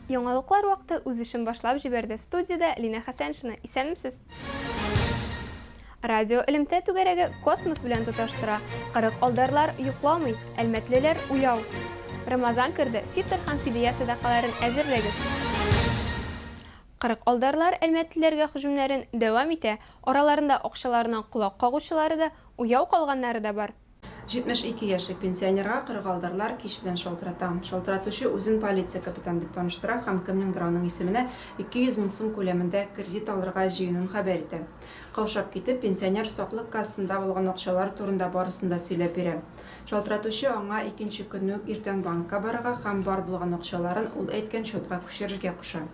Яңалыклар вакыты үз эшен башлап җибәрде. Студиядә Лина Хәсәншина. Исәнмесез! Радио элемтә түгәрәге космос белән тоташтыра. 40 алдарлар йокламый, әлмәтлеләр уяу. Рамазан керде, фитр һәм фидия сәдакаларын әзерләгез. 40 алдарлар әлмәтлеләргә һөҗүмнәрен дәвам итә. Араларында акчаларына колак кагучылары да, уяу калганнары да бар. 72 яшьлек пенсионерга кырыгалдарлар кич белән шалтырата. Шалтыратучы үзен полиция капитаны дип таныштыра һәм кемнеңдер аның исеменә 200 мең сум күләмендә кредит алырга җыенуын хәбәр итә. Каушап китеп, пенсионер саклык кассасында булган акчалар турында барысын да сөйләп бирә. Шалтыратучы аңа икенче көнне үк иртән банкка барырга һәм бар булган акчаларын ул әйткән счетка күчерергә куша.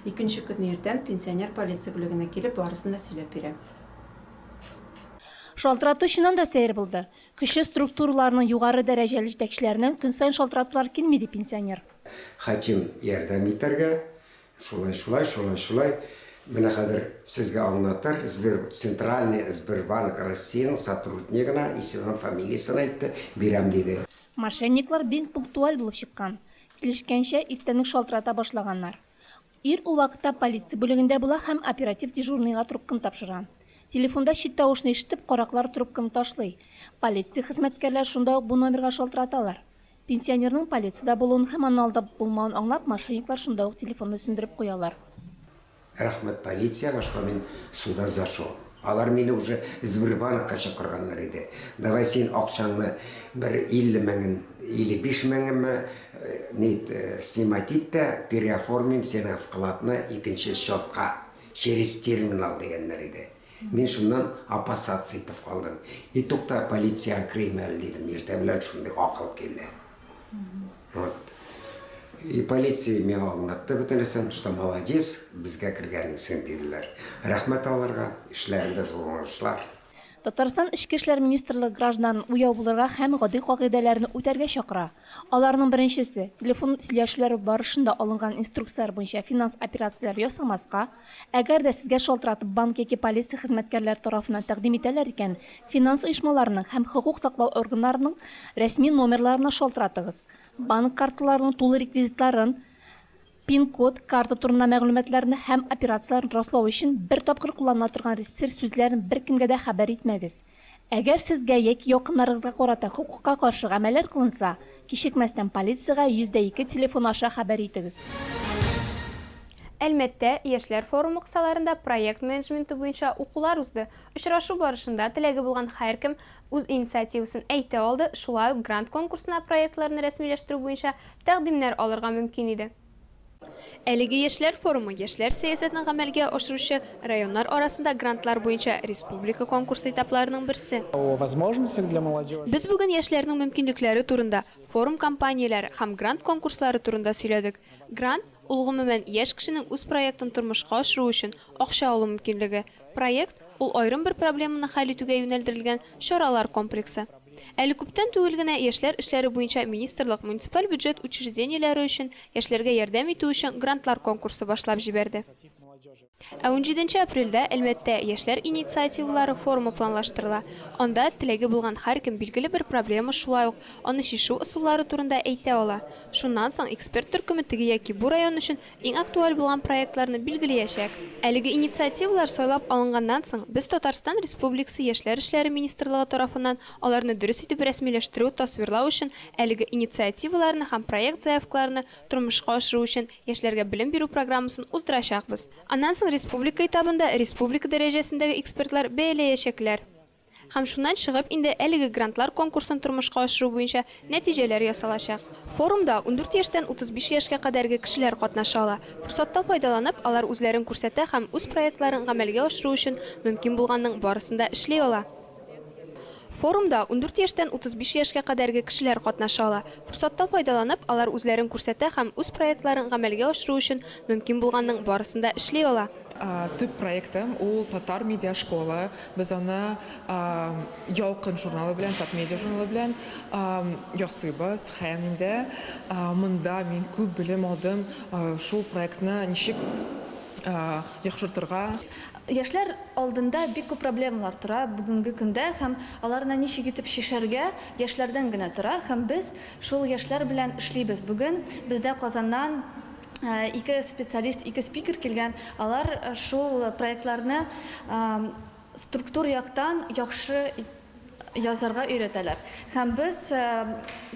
Икенче көнне иртән пенсионер полиция бүлегенә килеп барысын да сөйләп бирә. Шалтырату чыннан да сәер булды. Көчле структураларның югары дәрәҗәле җитәкчеләреннән көн саен шалтыратулар килми, ди пенсионер. Хотим ярдәм итәргә, шулай, шулай, шулай, шулай. Менә хәзер сезгә аңлатыр, Сбер, Центральный Сбербанк Россиянең сотруднигына, исемен, фамилиясен әйтте, бирәм, диде. Мошенниклар бик пунктуаль булып чыккан. Килешкәнчә, иртән үк шалтырата башлаганнар. Ир ул вакытта полиция бүлегендә була һәм оператив дежурныйга трубканы тапшыра. Телефонда чит тавышны ишетеп, караклар трубканы ташлый. Полиция хезмәткәрләре шунда ук бу номерга шалтыраталар. Пенсионерның полициядә булуын һәм аны алдап булмавын аңлап, мошенниклар шунда ук телефонны сүндереп куялар. Рәхмәт полициягә, что мин сюда зашел. Алар мине уже Сбербанкка чакырганнар иде. Давай син акчаңны бер 50 меңен или 5 меңенме ни снимать ит тә, переоформим синең вкладны икенче счетка через терминал дигәннәр иде. Мин шуннан опасаться итеп калдым. И тукта, полициягә керим әле дидем. Иртә белән шундый акыл килде. Вот. И полиция миңа аңлатты бөтенесен, что молодец, безгә кергәнсең, диделәр. Рәхмәт аларга, эшләрендә зур уңышлар. Татарстан Эчке эшләр министрлыгы гражданнарын уяу булырга һәм гади кагыйдәләрне үтәргә чакыра. Аларның беренчесе, телефон сөйләшүләре барышында алынган инструкцияләр буенча финанс операцияләре ясамаска. Әгәр дә сезгә шалтыратып банк яки полиция хезмәткәрләре тарафыннан тәкъдим итәләр икән, финанс оешмаларының һәм хокук саклау органнарының рәсми номерларына шалтыратыгыз. Банк карталарының тулы реквизитларын, Пин-код, карта турында мәгълүматларны һәм операцияләрне раслау өчен бер тапкыр кулланыла торган сер сүзләрен беркемгә дә хәбәр итмәгез. Әгәр сезгә яки якыннарыгызга карата хокукка каршы гамәлләр кылынса, кичекмәстән полициягә 102 телефоны аша хәбәр итегез. Әлмәттә Яшьләр форумы кысаларында проект менеджменты буенча укулар узды. Очрашу барышында теләге булган һәркем үз инициативасын әйтә алды, шулай ук грант конкурсына проектларны рәсмиләштерү буенча тәкъдимнәр алырга мөмкин иде. Әлеге яшьләр форумы яшьләр сәясәтен гамәлгә ашыручы районнар арасында грантлар буенча республика конкурсы этапларының берсе. Без бүген яшьләрнең мөмкинлекләре турында, форум кампанияләре һәм грант конкурслары турында сөйләдек. Грант, ул гомумән, яшь кешенең үз проектын тормышка ашыру өчен акча алу мөмкинлеге. Проект, ул аерым бер проблеманы хәл итүгә юнәлдерелгән чаралар комплексы. Әле күптән түгел генә Яшьләр эшләре буенча министрлык муниципаль бюджет учреждениеләре өчен яшьләргә ярдәм итү өчен грантлар конкурсы башлап җибәрде. Ә унҗиденче апрельдә Әлмәттә Яшьләр инициативалары форумы планлаштырыла. Анда теләге булган һәркем билгеле бер проблема, шулай ук аны чишү ысуллары турында әйтә ала. Шуннан соң эксперт төркеме теге яки бу район өчен Иң актуаль булган проектларны билгелиячәк. Әлеге инициативалар сайлап алынганнан соң, без Татарстан Республикасы Яшьләр эшләре министрлыгы тарафыннан аларны дөрес итеп рәсмиләштерү, тасвирлау өчен әлеге инициативаларны һәм проект заявкаларны тормышка ашыру өчен яшьләргә белем бирү программасын уздырачакбыз. Аннан соң республика этабында республика дәрәҗәсендәге экспертлар бәяләячәкләр. Һәм шуннан чыгып инде әлеге грантлар конкурсын тормышка ашыру буенча нәтиҗәләр ясалачак. Форумда 14 яшьтән 35 яшькә кадәрге кешеләр катнаша ала. Форсаттан файдаланып, алар үзләрен күрсәтә һәм үз проектларын гамәлгә ашыру өчен мөмкин булганның барысын да эшли ала. Форумда 14 яшьтән 35 яшькә кадәрге кешеләр катнаша ала. Форсаттан файдаланып, алар үзләрен күрсәтә һәм үз проектларын гамәлгә ашыру өчен мөмкин булганның барысын да эшли ала. Төп проектым ул Татар медиашкола. Без аны Ялкын журналы белән, Татмедиа журналы белән ясыйбыз. Һәм инде монда мин күп белем алдым шул проектны ничек яхшыртырга. Яшьләр алдында бик күп проблемалар тора бүгенге көндә һәм аларны ничек итеп чишәргә яшьләрдән генә тора һәм без шул яшьләр белән эшлибез. Бүген бездә Казаннан. ике специалист, ике спикер килгән, алар шул проектларны структур яктан яхшы язарга өйрәтәләр. Һәм без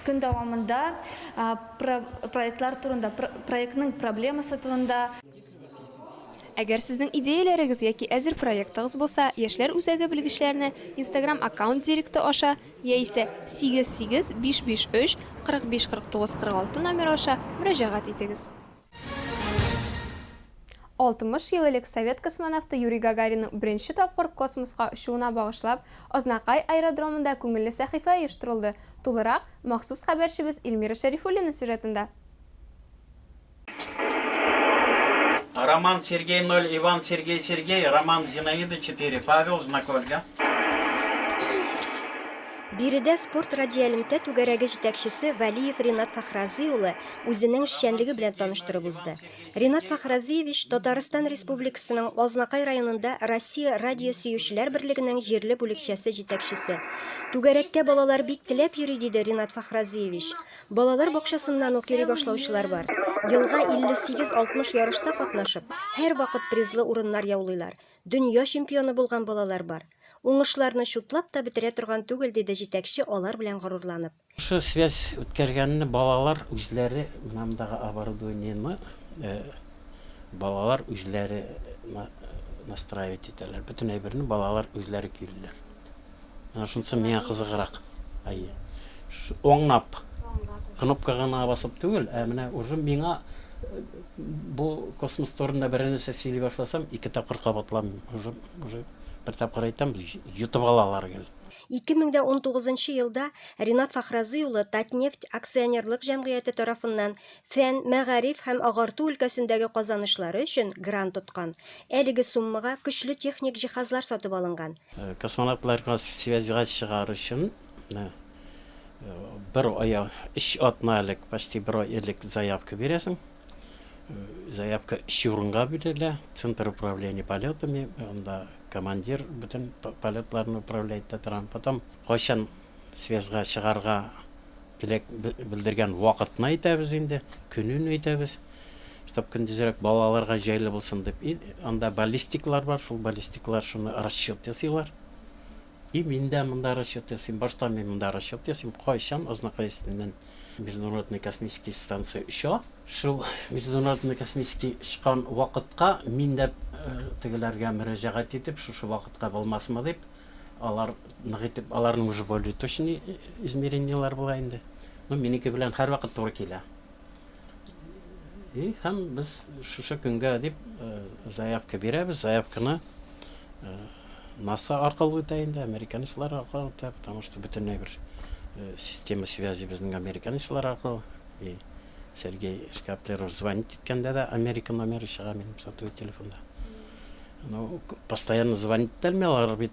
көн дәвамында проектлар турында, проектның проблемасы турында. Әгәр сезнең идеяләрегез яки әзер проектыгыз булса, Яшьләр үзәге белгечләренә Instagram аккаунт директы аша яисә 8 8 5 5 3 45 49 46 номеры аша мөрәҗәгать итегез. 60 ел элек совет космонавты Юрий Гагаринның беренче тапкыр космоска очуына багышлап, Азнакай аэродромында күңелле сәхифә оештырылды. Тулырак, махсус хәбәрчебез Эльмира Шәрифуллина сюжетында. Роман Сергей 0, Иван Сергей Сергей, Роман Зинаида 4, Павел знак Ольга. Биредә спорт радиоэлемтә түгәрәге җитәкчесе Вәлиев Ринат Фәхразый улы үзенең эшчәнлеге белән таныштырып узды. Ринат Фәхразиевич Татарстан Республикасының Азнакай районында Россия радио сөючеләр берлегенең җирле бүлекчәсе җитәкчесе. Түгәрәккә балалар бик теләп йөри, диде Ринат Фәхразиевич. Балалар бакчасыннан ук йөри башлаучылар бар. Елга 58-60 ярышта катнашып, һәрвакыт призлы урыннар яулыйлар. Дөнья чемпионы булган балалар бар. Уңышларны чутлап та бетерә торган түгел, диде җитәкче алар белән горурланып. Шушы связь үткәргәнне балалар үзләре, менә мондагы оборудованиены балалар үзләре настраивать итәләр. Бөтен әйберне балалар үзләре көйлиләр. Менә шунысы миңа кызыграк. Әйе. Аңлап. Кнопка гына басып түгел, ә менә уже миңа э, бу космос турында берәр нәрсә сөйли башласам, ике тапкыр кабатламыйм. Уже, уже бер тапкыр әйтәм, йотып алалар гел. 2019 елда Ринат Фәхразый улы Татнефть акционерлык җәмгыяте тарафыннан фән, мәгариф һәм агарту өлкәсендәге казанышлары өчен грант откан. Әлеге суммага көчле техник җиһазлар сатып алынган. Космонавтларга связьга чыгар өчен бер ай, өч атна элек, почти бер ай элек заявка бирәсең. Заявка өч урынга бирелә. Центр управления полетами, анда командир бөтен полетларны управлять итә торган. Потом кайчан связьга чыгарга теләк белдергән вакытны әйтәбез инде, көнен әйтәбез. Чтоб көндезрәк балаларга җайлы булсын дип. И анда баллистиклар бар, шул баллистиклар шуны расчет ясыйлар. И мин дә монда расчет ясыйм. Башта мин монда расчет ясыйм, кайчан Азнакай өстеннән Международный космический станция оча. Шул Международный космический очкан вакытка мин дә тегеләргә мөрәҗәгать итеп, шушы вакытка булмасмы дип, Алар нык итеп, аларның уже более точный измерениеләр була инде. Ну, минеке белән һәрвакыт туры килә. И һәм без шушы көнгә дип заявка бирәбез. Заявканы НАСА аркылы үтә инде, американецлар аркылы үтә, потому что бөтенләй бер система связи безнең американецлар аркылы. И Сергей Шкаплеров звонить иткәндә дә Америка номеры чыга минем сотовый телефонда. Ну, постоянно звонить итәлми, алар бит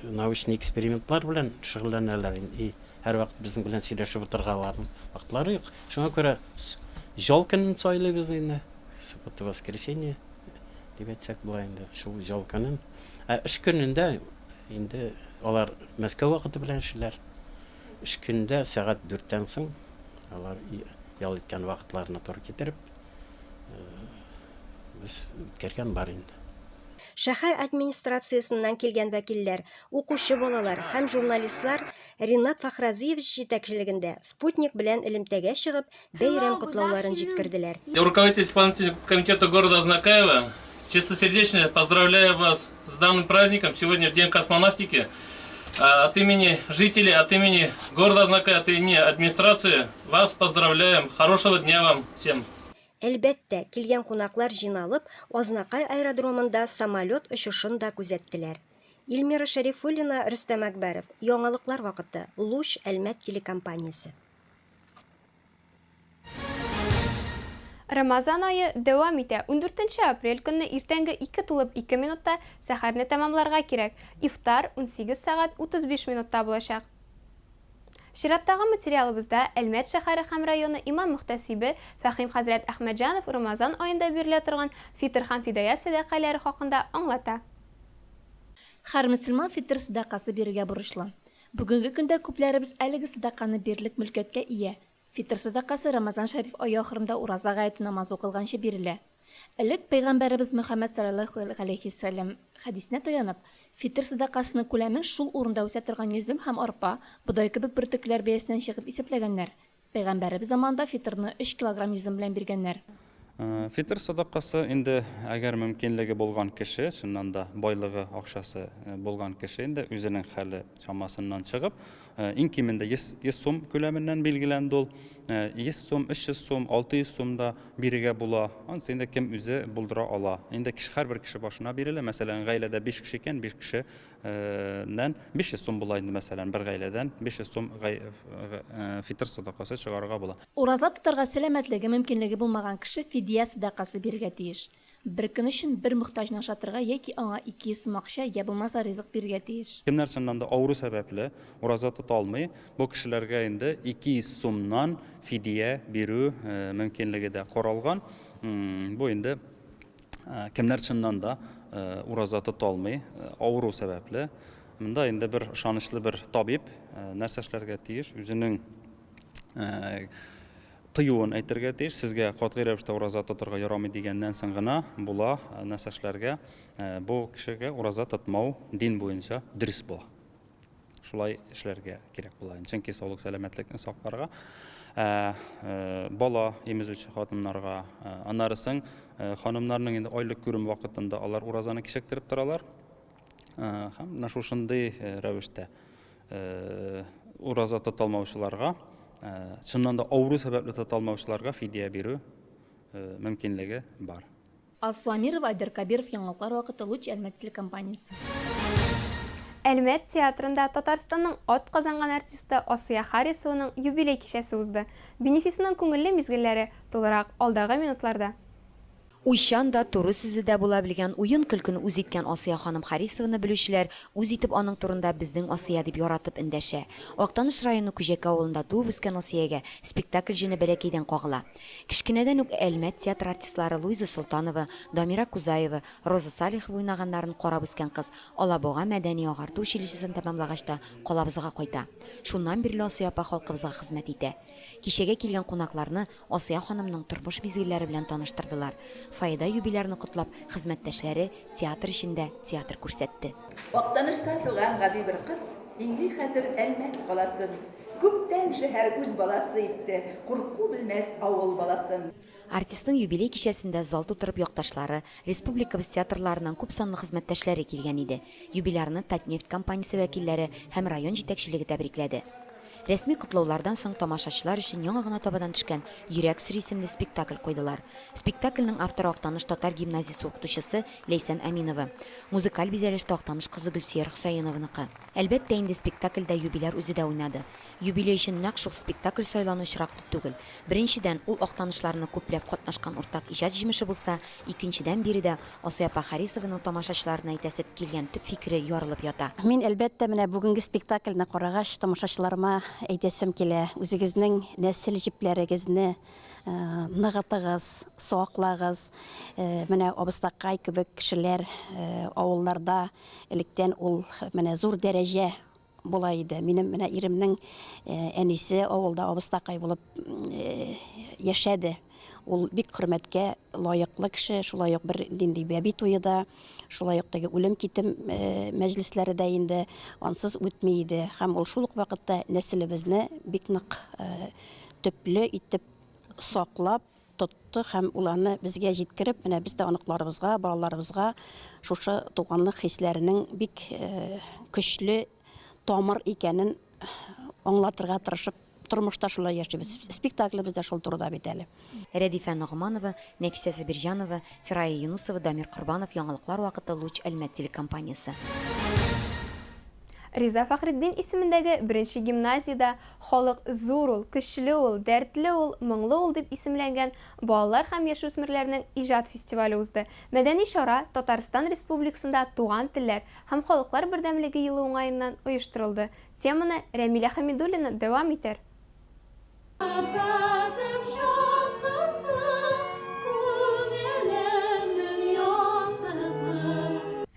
научный экспериментлар белән шөгыльләнәләр и һәрвакыт безнең белән сөйләшеп утырырга аларның вакытлары юк. Шуңа күрә ял көнен сайлыйбыз инде. Суббота, воскресенье дип әйтсәк була инде, шул ял көнен. Ә эш көнендә инде алар Мәскәү вакыты белән эшлиләр. Эш көнендә сәгать дүрттән соң алар ял иткән вакытларына туры китереп, Без үткәргән бар инде. Шәһәр администрациясеннән килгән вәкилләр, укучы балалар һәм журналистлар Ринат Фәхразиевич җитәкчелегендә Спутник белән элемтәгә чыгып, бәйрәм котлауларын җиткерделәр. Руководитель исполнительного комитета города Азнакаево, чистосердечно поздравляю вас с данным праздником сегодня в День космонавтики. От имени жителей, от имени города Азнакаево, от имени администрации вас поздравляем. Хорошего дня вам всем. Әлбәттә, килгән кунаклар җыйналып, Азнакай аэродромында самолет очышын да күзәттеләр. Илмира Шәрифуллина, Рөстәм Әкбәров, Яңалыклар вакыты, Луч, Әлмәт телекомпаниясе. Рамазан ае дәвам итә. Ундүртенче апрель көнне иртәнге 2 тулып 2 минутта сәхәрне тәмамларга кирәк. Ифтар 18 сәгать 35 минутта булачак. Чираттагы материалыбызда Әлмәт шәһәре һәм районы имам-мөхтәсибе Фәһим хәзрәт Әхмәтҗанов Рамазан аенда бирелә торган фитыр һәм фидая сәдакаләре хакында аңлата. Һәр мөселман фитыр сәдакасы бирергә бурычлы. Бүгенге көндә күпләребез әлеге сәдаканы бирерлек мөлкәткә ия. Фитыр сәдакасы Рамазан шәриф ае ахырында Ураза гаете намазы укылганчы бирелә. Элек пәйгамбәребез Мөхәммәд салләллаһу галәйһиссәлам хәдисенә таянып, фитыр сәдакасының күләмен шул урында үсә торган йөзем һәм арпа, бодай кебек бөртекләр бәясеннән чыгып исәпләгәннәр. Пәйгамбәребез заманында фитырны өч килограмм йөзем белән биргәннәр. Фитыр садакасы инде, әгәр мөмкинлеге булган кеше, чыннан да байлыгы, акчасы булган кеше инде үзенең хәле чамасыннан чыгып, иң кимендә 100, 100 сум күләменнән билгеләнде ул. 100 сум, 300 сум, 600 сум да бирергә була. Анысы инде кем үзе булдыра ала. Инде кеше, һәрбер кеше башына бирелә. Мәсәлән, гаиләдә 5 кеше икән, 5 кеше нән 500 сум була инде, мәсәлән, бер гаиләдән 500 сум фитыр садакасы чыгарырга була. Ураза тотарга сәламәтлеге, мөмкинлеге булмаган кеше фидия садакасы бирергә тиеш. Бер көн өчен бер мохтаҗны ашатырга яки аңа 200 сум акча, йә булмаса ризык бирергә тиеш. Кемнәр чыннан да авыру сәбәпле ураза тота алмый, бу кешеләргә инде 200 сумнан фидия бирү мөмкинлеге дә каралган. Бу инде Кемнәр чыннан да ураза тота алмый, авыру сәбәпле. Монда инде бер ышанычлы бер табиб нәрсә эшләргә тиеш? Үзенең тыюын әйтергә тиеш. Сезгә катгый рәвештә ураза тотырга ярамый дигәннән соң гына була нәрсә эшләргә. Бу кешегә ураза тотмау дин буенча дөрес була. Шулай эшләргә кирәк була. Чөнки саулык сәламәтлекне сакларга, бала имезүче хатыннарга, аннары соң ханымнарның инде айлык күрем вакытында алар уразаны кичектереп торалар. Һәм менә шушындый рәвештә ураза тота алмаучыларга, чыннан да авыру сәбәпле тота алмаучыларга фидия бирү мөмкинлеге бар. Алсу Әмирова, Айдар Кабиров, Яңалыклар вакыты, Луч Әлмәт телекомпаниясе. Әлмәт театрында Татарстанның атказанган артисты Асия Харисованың юбилей кичәсе узды. Бенефисының күңелле мизгелләре тулырак алдагы минутларда. Уйчан да, туры сүзле дә була белгән, уен-көлкене үз иткән Асия ханым Харисованы белүчеләр үз итеп аның турында безнең Асия дип яратып эндәшә. Актаныш районы Күҗәкә авылында туып үскән Асиягә спектакль җене бәләкәйдән кагыла. Кечкенәдән үк Әлмәт театры артистлары Луиза Солтанова, Дамира Кузаева, Роза Салихова уйнаганнарын карап үскән кыз Алабуга мәдәни-агарту училищесын тәмамлагач та калабызга кайта. Шуннан бирле Асия апа халкыбызга хезмәт итә. Кичәгә килгән кунакларны Асия ханымның тормыш мизгелләре белән таныштырдылар. Фойеда юбилярны котлап, хезмәттәшләре театр эчендә театр күрсәтте. Актанышта туган гади бер кыз Иңли хәзер Әлмәт каласын. Күптән шәһәр үз баласы итте, Курку белмәс авыл баласын. Артистның юбилей кичәсендә зал тутырып якташлары, республикабыз театрларыннан күпсанлы хезмәттәшләре килгән иде. Юбилярны Татнефть компаниясе вәкилләре һәм район җитәкчелеге тәбрикләде. Рәсми котлаулардан соң тамашачылар өчен яңа гына табадан төшкән Йөрәк сере исемле спектакль куйдылар. Спектакльнең авторы Актаныш татар гимназиясе укытучысы Ләйсән Әминова. Музыкаль бизәлеш тә Актаныш кызы Гөлсөяр Хөсәенованыкы. Әлбәттә инде, спектакльдә юбиляр үзе дә уйнады. Юбилей өчен нәкъ шул спектакль сайлану очраклы түгел. Беренчедән, ул актанышларны күпләп катнашкан уртак иҗат җимеше булса, икенчедән, биредә Асия апа Харисованың тамашачыларына әйтәсе килгән төп фикере ярылып ята. Мин, әлбәттә, менә бүгенге спектакльне карагач, тамашачыларыма әйтәсем килә, үзегезнең нәсел җепләрегезне ныгытыгыз, саклагыз. Менә абыстакай кебек кешеләр авылларда Электән ул менә зур дәрәҗә була иде. Минем менә иремнең әнисе авылда абыстакай булып яшәде. Ул бик хөрмәткә лаеклы кеше, шулай ук бер нинди бәби туе да, шулай ук теге үлем-китем мәҗлесләре дә инде ансыз үтми иде. Һәм ул шул ук вакытта нәселебезне бик нык төпле итеп саклап, тотты һәм ул аны безгә җиткереп, менә без дә оныкларыбызга, балаларыбызга шушы туганлык хисләренең бик көчле тамыр икәнен аңлатырга тырышып, тормышта шулай яшибез. Спектаклебез дә шул турыда бит әле. Рәдифә Ногманова, Нәфисә Сабирҗанова, Фирая Юнусова, Дамир Корбанов, Яңалыклар вакыты, Луч, Әлмәт телекомпаниясе. Риза Фәхретдин исемендәге беренче гимназиядә Халык зур ул, көчле ул, дәртле ул, моңлы ул дип исемләнгән балалар һәм яшүсмерләрнең иҗат фестивале узды. Мәдәни чара Татарстан Республикасында Туган телләр һәм халыклар бердәмлеге елы уңаеннан оештырылды. Теманы Рәмилә Хәмидуллина дәвам итәр.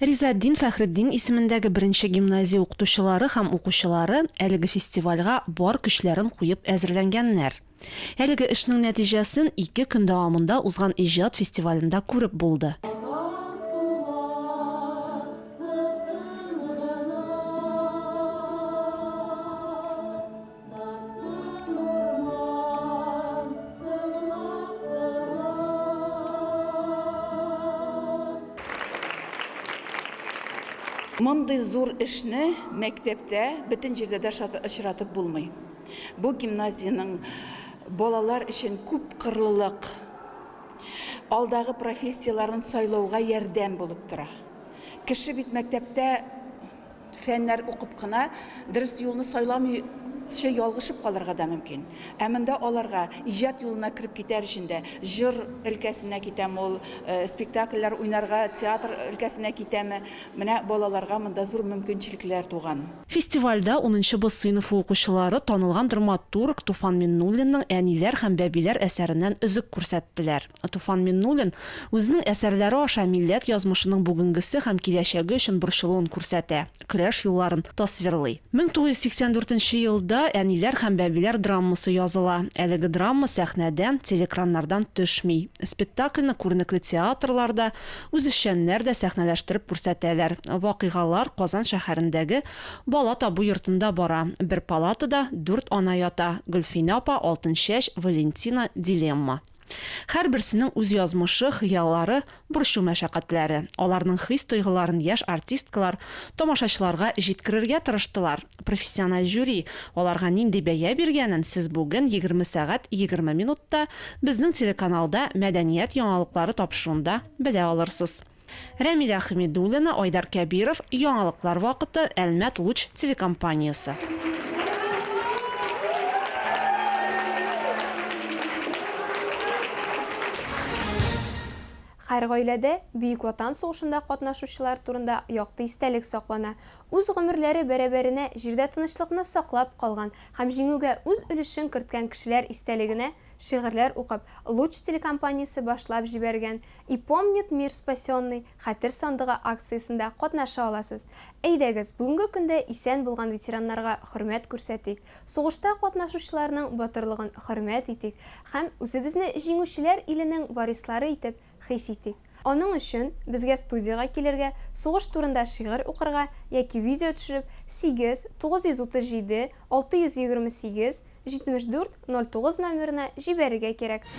Ризатдин Фәхретдин исемендәге беренче гимназия укытучылары һәм укучылары әлеге фестивальгә бар көчләрен куеп әзерләнгәннәр. Әлеге эшнең нәтиҗәсен ике көн дәвамында узган иҗат фестивалендә күреп булды. Мондый зур эшне мәктәптә, бөтен җирдә дә очратып булмый. Бу гимназиянең балалар өчен күпкырлылык, алдагы профессияләрен сайлауга ярдәм булып тора. Кеше бит мәктәптә Фәннәр укып кына дөрес юлны сайламыйча ялгышып калырга да мөмкин. Ә монда аларга иҗат юлына кереп китәр өчен дә, җыр өлкәсенә китәме ул, спектакльләр уйнарга театр өлкәсенә китәме, менә балаларга монда зур мөмкинчелекләр туган. Фестивальдә унынчы Б сыйныфы укучылары танылган драматург Туфан Миннуллинның Әниләр һәм бәбиләр әсәреннән өзек күрсәттеләр. Туфан Миннуллин үзенең әсәрләре аша милләт язмышының бүгенгесе һәм киләчәге өчен борчылуын күрсәтә, көрәш юлларын тасвирлый. 1984 нче елда Әниләр һәм бәбиләр драмасы языла. Әлеге драма сәхнәдән, телеэкраннардан төшми. Спектакльне күренекле театрлар да, үзешчәннәр дә сәхнәләштереп күрсәтәләр. Вакыйгалар Казан шәһәрендәге бала табу йортында бара. Бер палатада дүрт ана ята, Гөлфинә апа, Алтынчәч, Валентина, Дилемма. Һәрберсенең үз язмышы, хыяллары, борчу-мәшәкатьләре. Аларның хис-тойгыларын яшь артисткалар тамашачыларга җиткерергә тырыштылар. Профессиональ жюри аларга нинди бәя биргәнен сез бүген 20 сәгать 20 минутта безнең телеканалда Мәдәният яңалыклары тапшыруында белә алырсыз. Рәмилә Хәмидуллина, Айдар Кәбиров, Яңалыклар вакыты, Әлмәт Луч телекомпаниясе. Һәр гаиләдә Бөек Ватан сугышында катнашучылар турында якты истәлек саклана. Үз гомерләре бәрабәренә җирдә тынычлыкны саклап калган һәм Җиңүгә үз өлешен керткән кешеләр истәлегенә шигырьләр укып, Луч телекомпаниясе башлап җибәргән И помнит мир спасенный Хәтер сандыгы акциясендә катнаша аласыз. Әйдәгез, бүгенге көндә исән булган ветераннарга хөрмәт күрсәтик, сугышта катнашучыларның батырлыгын хөрмәт итик һәм үзебезне җиңүчеләр иленең варислары итеп хис итик. Аның өчен безгә студиягә килергә, сугыш турында шигырь укырга яки видео төшереп, 8 937 628 74 09 номерына җибәрергә кирәк.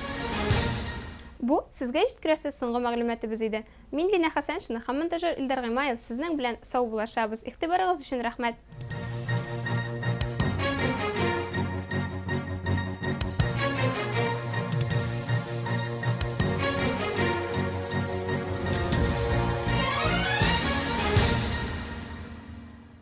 Бу, сезгә җиткерәсе соңгы мәгълүматыбыз иде. Мин Линә Хәсәншина һәм монтажер Илдар Гыймаев сезнең белән саубуллашабыз. Игътибарыгыз өчен рәхмәт!